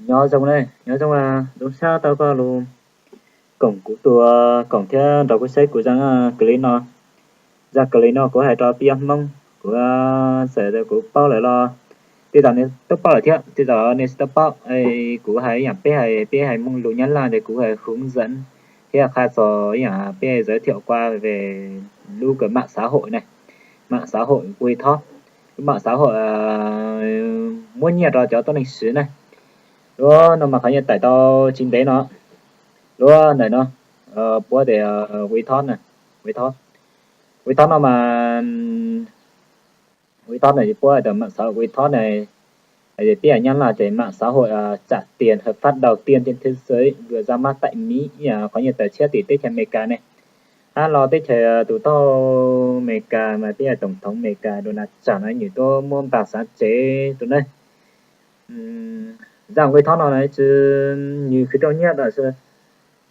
Nyob zoo ne, nyob zoo, zoo sab tau koj lug koom kuv tus, koom thiab nrog kuv saib kuv zaj clip no. Zaj clip no kuv hais rau peb Hmoob, kuv txawm kuv paub lawm los tej zaum nej twb paub lawm thiab tej zaum nej tsis tau paub. Kuv hais ib yam peb hais, peb hais Hmoob lus Nyab Laj ces kuv hais hướng dẫn thiab qha txog ib yam peb giới thiệu qua về lub kws mạng xã hội ne, mạng xã hội Qhubia Thoob, lub mạng xã hội muab nyiaj rau cov tuab neeg siv ne. Lub no mas qhov nyuag tawm tau tsis ntev no, lub ntawm no puab tias Qhubia Thoob, Qhubia Thoob, Qhubia Thoob no mas, Qhubia Thoob no puab tias mạng xã hội Qhubia Thoob ne, hais tias peb Nyab Laj ces mạng xã hội trả tiền hợp pháp đầu tiên trên thế giới vừa ra mắt tại Mỹ, qhov nyuag tawm tshiab tim teb chaws Amelikas ne. Hab los teb chaws tus thawj Amelikas mas peb Tổng thống Amelikas Donald Trump no nws tuaj muab npaj xav tsev tus ne. Zaj Qhubia Thoob no tsis, nws khwv rau nyiaj tab sis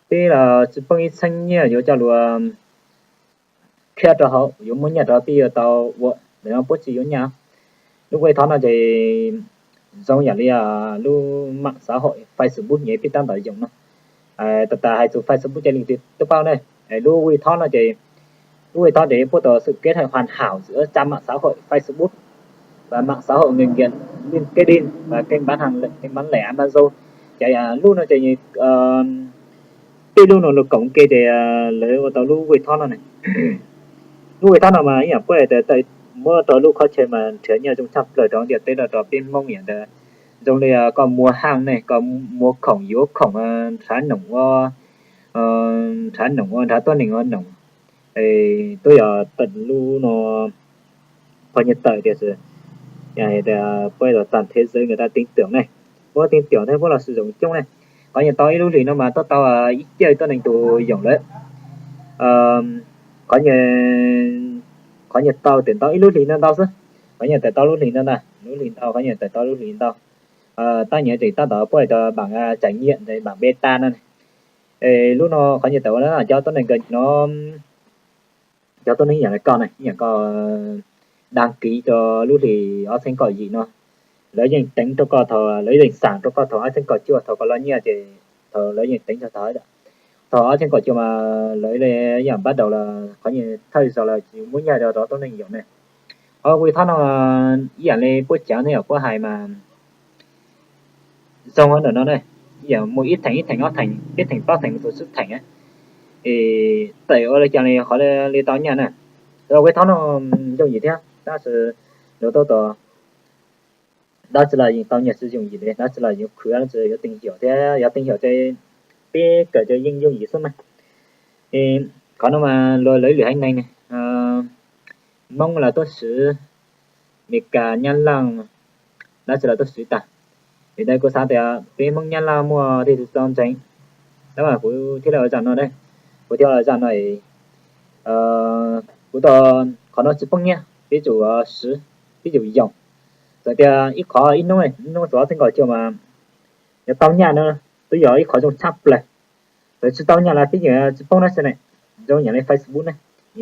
peb los tsis poob ib txheeb nyiaj yuav coj lug khiab rau hauv, yuav muab nyiaj rau peb yuav tau ua, ntawm no puab tsis yuav nyiaj. Lub Qhubia Thoob no ces zoo yam li lub mạng xã hội Facebook nyuag peb tab tom yoog no. Tag tas hais txug Facebook ces leej twg twb paub ne. Lub Qhubia Thoob no ces, lub Qhubia Thoob ces puab tau sự kết hợp hoàn hảo giữa trang mạng xã hội Facebook và mạng xã hội người nghiện LinkedIn và kênh bán hàng lẻ, kênh bán lẻ Amazon. Ces lub no ces peb lub no lug koom ke ces lawv ua tau lub Qhubia Thoob no ne. Lub Qhubia Thoob no mas ib yam puab muab rau lub qhov chaw mas nrhiav nyiaj zoo tshaj plaws rau ntiaj teb rau peb Hmoob yam ntawd. Zoo li koj muag haj ne, koj muag khoom yuav khoom, nrhav noom ua, nrhav noom ua, nrhav tuab neeg ua noom, twb yog tawm lub no, qhov nyuag tawm tias puab tias toàn thế giới người ta tin tưởng ne, puab tin tưởng thiab puab los sử dụng coob ne. Qhov nyuag tau ib lub hlis no mas tuaj tau ib cawj tuab neeg tus yoom lawm. Qhov nyuag tau tias tau ib lub hlis no ntau xwb, qhov nyuag tawm tau lub hlis no ntag, lub hlis ntau, qhov nyuag tawm tau lub hlis ntau. Tab nyuag tseem tab tom puab hais tias bản trải nghiệm, bản beta no. Lub no qhov nyuag tawm ua no cov tuab neeg kawg no, cov tuab neeg yam li koj ne, yam koj đăng ký rau lub hlis ob txhiab kaum yim no, lawv yeej teev rau koj thaum, lawv yeej xam rau koj thaum ob txhiab kaum cuaj thaum koj loj nyiaj ces thaum lawv yeej teev txog thaum, thaum ob txhiab kaum cuaj mas lawv li yam bắt đầu los qhov nyuag thawj zaug los muab nyiaj rau cov tuab neeg yoom ne. Qhov Qhubia Thoob no ib yam li puab caav thiab yog puab hais mas zoo ntawm no ne, ib yam muaj ib theem, ib theem ob theem peb theem plaub theem mus txug tsib theem, es tawm ua li cas li qhov li tau nyiaj na. Qhov Qhubia Thoob no yooj yim thiab tab sis luag tuaj tos dab tsi los yeej tau nyiaj tsis yooj yim li, dab tsi los yuav khwv, dab tsi yuav teem hiam thiab, yog teem hiam ces peb kawm ces yeej yooj yim xwb mas. Qhov no mas luag lawv lwm haiv neeg ne, Hmoob los tuaj siv, Meskas, Nyab Laj, dab tsi los tuaj siv tag. Vim ntawd kuv xav tias peb Hmoob Nyab Laj muaj tej tug txaus ntseeg, tab mas kuv thiaj li ua zaj no, kuv thiaj ua zaj no. Kuv tau, qhov no tsis poob nyiaj, peb tsum siv, peb tsum yoom. Txawm tias ib qhov ib hnub, ib hnub txug ob txhiab kaum cuaj mas yog tau nyiaj no twb yog ib qhov zoo tshaj plaws. Txawm tsis tau nyiaj los peb yeej tsis poob dab tsi ne. Zoo yam li Facebook ne,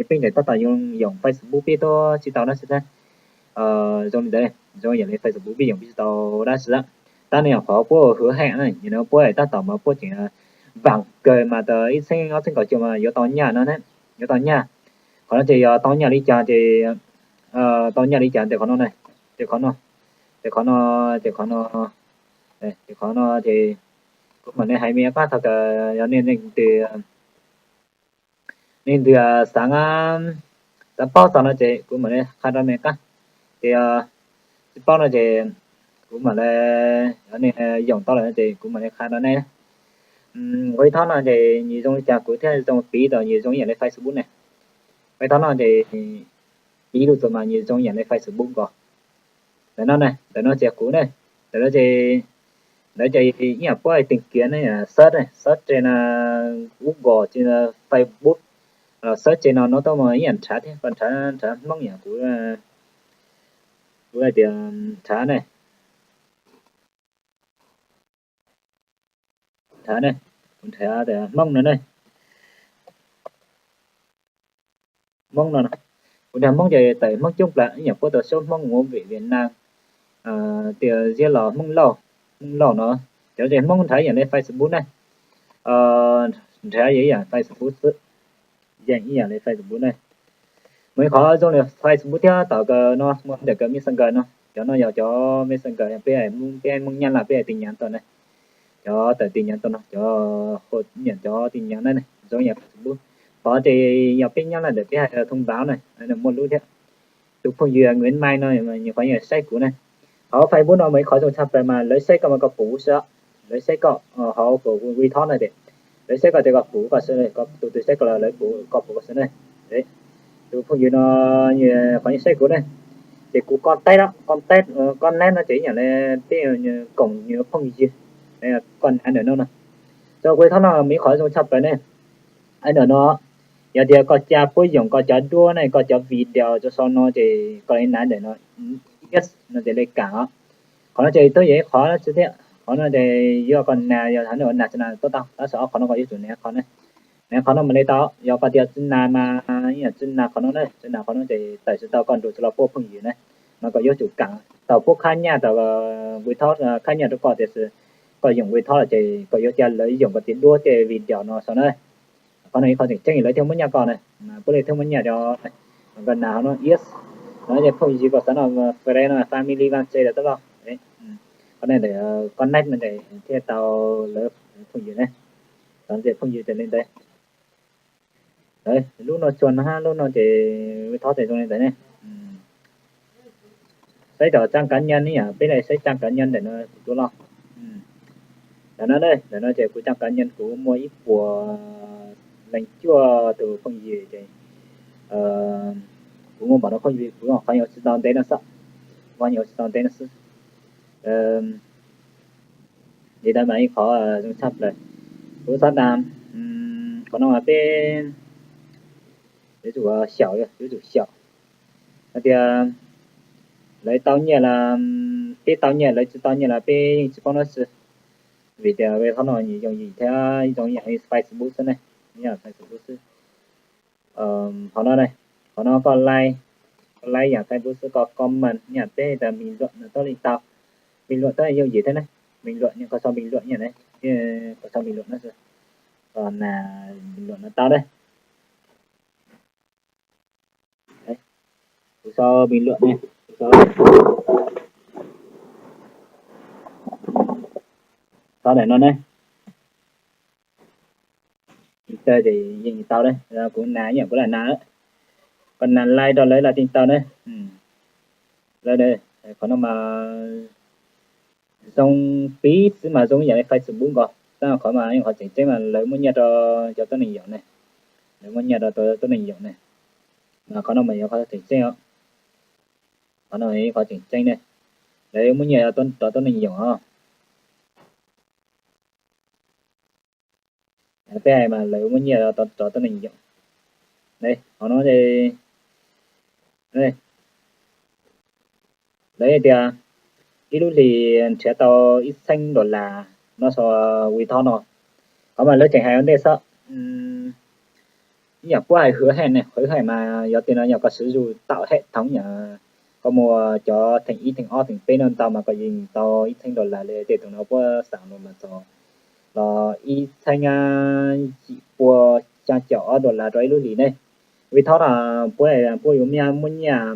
peb tseem tab tom yoom Facebook peb tuaj tsis tau dab tsi thiab. Zoo li ntawd, zoo yam li Facebook peb yoom peb tsis tau dab tsi. Tab sis yog qhov puab ua hwv heem no, puab tab tom mas puab tseem vam kawg mas tau ib txhiab ob txhiab kaum cuaj mas yuav tau nyiaj no, yuav tau nyiaj. Qhov no ces yog tau nyiaj li cas ces, tau nyiaj li cas ces qhov no, ces qhov no, ces qhov no, ces qhov no, ces qhov no ces kuv mam li hais me qab thaum kawg yog nej leej twg, nej leej twg xav, xav paub txog no ces kuv mam li qha rau me qab. Ces tsis paub no ces kuv mam li, yog nej yoom tau lawm no ces kuv mam li qha rau nej. Qhov Thoob no ces nws zoo li cas kuv thiaj zoo piv tau nws zoo ib yam li Facebook ne. Qhov Thoob no ces piv lug txug mas nws zoo ib yam li Facebook nkaus. Ntawm no ne, ntawm no ces kuv ne, ntawm no ces, ntawd ces ib yam puab tìm kiếm ne, search ne, search ces no Google ces no Facebook, search ces no no tuaj mas ib yam nrhav thiab, koj nrhav, nrhav Hmoob yam kuv, kuv hais tias nrhav ne, nrhav ne, kuv nrhav tias Hmoob no ne, Hmoob no, kuv nrhav Hmoob ces tawm Hmoob coob plawg, ib yam puab tau số Hmoob ngụ Việt Nam, tias Ziab Los Hmoob Lauj, Hmoob Lauj no, Cov ze Hmoob nrhav ib yam li Facebook ne, nrhav ib yam Facebook xwb, yeej ib yam li Facebook ne. Muaj ib qhov zoo li Facebook thiab tom kawg no muaj ntawm kawg Messenger no, cov no yog cov Messenger peb, peb Hmoob Nyab Laj peb hais tin nhắn tau ne. Cov tawm tin nhắn tau no, cov, cov tin nhắn na zoo yam Facebook. Qhov ces yog peb Nyab Laj ntawm peb hais thông báo na, muaj lub thiab. Tus phooj ywg Nguyễn Mai no nyuam qhuav saib kuv ne. Hauv Facebook no mas ib qhov zoo tshaj plaws mas lawv saib koj mas koj puv xwb. Lawv saib koj hauv Facebook no ces lawv saib koj ces koj puv koj xwb, tus twg saib koj los lawv puv koj puv koj xwb ne. Tus phooj ywg no qhov saib kuv ne, ces kuv koj teb, koj teb, koj nab no ces ib yam li peb koom nyuam phooj ywg, koj nab ntawm no no. Txog kuv thab no mas ib qhov zoo tshaj plaws ne. Ntawm no yog tias koj ca puab yoom koj cov duab ne, koj cov video rau sau no ces koj li nab ntawm no, yes no ces li kam os. Qhov no ces twb yog ib qhov xwb thiab, qhov no ces yog koj nas yog hais nab tsi nas tau, tab sis ob qhov no koj yuav tsum nas qhov na. Nas qhov no mas li tau, yog koj tias tsi nas mas, yog tsi nas qhov no na, tsi nas qhov no ces tawm tsis tau koj nrug tsis los puab phooj ywg na. Mas koj yuav tsum kam tau puab khab nyaj tau, kuv thab khab nyaj rau koj tias koj yoom kuv thab los ces koj yuav ca lawv yoom koj tias duab tej video no sau na. Qhov no ib qhov tseem ceeb lawv thiaj muab nyaj koj na, mas puab li thiaj muab nyaj rau. Koj nas qhov no yes, no ces phooj ywg koj xav no friend no family vaj tse lawm tab loj. Qhov no ntawm koj nab no ces thiaj tau lawv phooj ywg ne. Tau ntxias phooj ywg ces li ntawd. Lub no tsuas no hab, lub no ces kuv thab ces zoo li ntawd ne. Saib cov trang cá nhân ne, yog peb li saib trang cá nhân ntawm no kuv tuaj los. Ntawm no, ntawm no ces kuv trang cá nhân kuv muaj ib puas leej cuaj tus phooj ywg ces kuv muaj npaum no phooj ywg kuv qhov nyuag tsis tau ntev no xwb, qhov nyuag tsis tau ntev no xwb. Li ntawd mas ib qhov zoo tshaj plaws. Kuv xav tas qhov no mas peb yuav tsum xyaum, yuav tsum xyaum hais tias lawv tau nyiaj los peb tau nyiaj, lawv tsis tau nyiaj los peb yeej tsis paub dab tsi. Vim tias ve thab no nws yooj yim thiab, zoo yam li Facebook xwb ne, yam Facebook xwb. Qhov no, qhov no koj like, koj like yam Facebook xwb, koj comment yam peb tas bình luận no tau li tau. Bình luận tau yooj yim thiab ne, bình luận no koj sau bình luận yam ne, koj sau bình luận no xwb, koj bình luận no tau ne. Kuv sau bình luận ne, kuv sau, sau daim no ne. Ces yeej tau, kuv nas ib yam kuv lam nas, koj nas like rau lawv los yeej tau na. Lawv, qhov no mas zoo piv xwb mas zoo ib yam li Facebook nkaus, tab qhov mas yeej qhov tseem ceeb mas lawv muab nyiaj rau cov tuab neeg yoom ne, lawv muab nyiaj rau cov tuab neeg yoom ne. Mas qhov no mas yog qhov tseem ceeb os. Qhov no yog qhov tseem ceeb ne, lawv muab nyiaj rau tuab neeg yoom os. Peb hais mas lawv muab nyiaj rau cov tuab neeg yoom. Qhov no, lawv tias ib lub hlis nrhiav tau ib txheeb dollar no sau we thab no. Qhov mas lawv tseem hais ua ntej xwb. Ib yam puab hais hwv hais ne, hwv hais mas yog tias no yog koj sử dụng tau hệ thống yam, koj muaj cov theem ib theem ob theem peb no ntau mas koj yeej tau ib txheeb dollar li tej tus no puab xav los mas txog los ib txheeb yim pua xya caum ob dollar rau ib lub hlis ne. We thab no puab, puab yuav muab nyiaj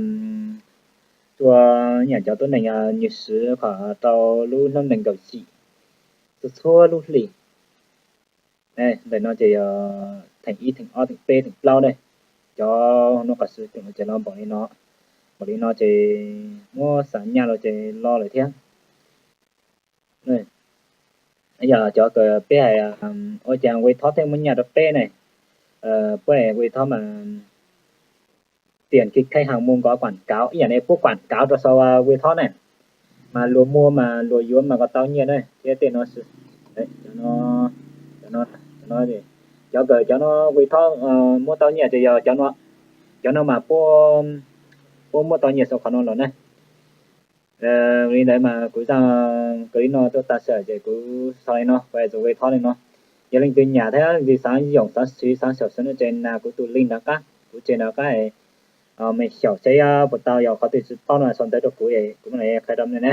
rua yam cov tuab neeg nyiaj siv kom rau lub hnub nees nkaum yim txhua txhua lub hlis. Ntawm no ces yog theem ib theem ob theem peb theem plaub ne. Cov no kom siv theem no ces los npaum li no, npaum li no ces muab xam nyaj los ces los lawm thiab. Yog cov peb hais ua cas we thab thiaj muab nyaj rau peb ne, puab we thab mas tias khi khách hàng mua gói quảng cáo ib yam li puab quảng cáo rau sau we thab ne, mas luag muaj mas luag yuav mas koj tau nyiaj na thiab tej no. Cov kawm cov no we thab muab tau nyiaj ces yog cov no, cov no mas puab muab tau nyiaj sau qhov no los na. Li ntawd mas kuv zaj kawm li no tuaj tag sawm ces kuv sau li no, kuv hais txog we thab li no. Yog leej twg nyam thiab leej twg xav yoom xav siv xav xyaum siv no ces nas kuv tus link nram qab, kuv tseg nram qab, mej xyaum saib puas tau, yog qhov twg tsis paub no sau ntawv rau kuv, kuv mam li qhia rau mej na.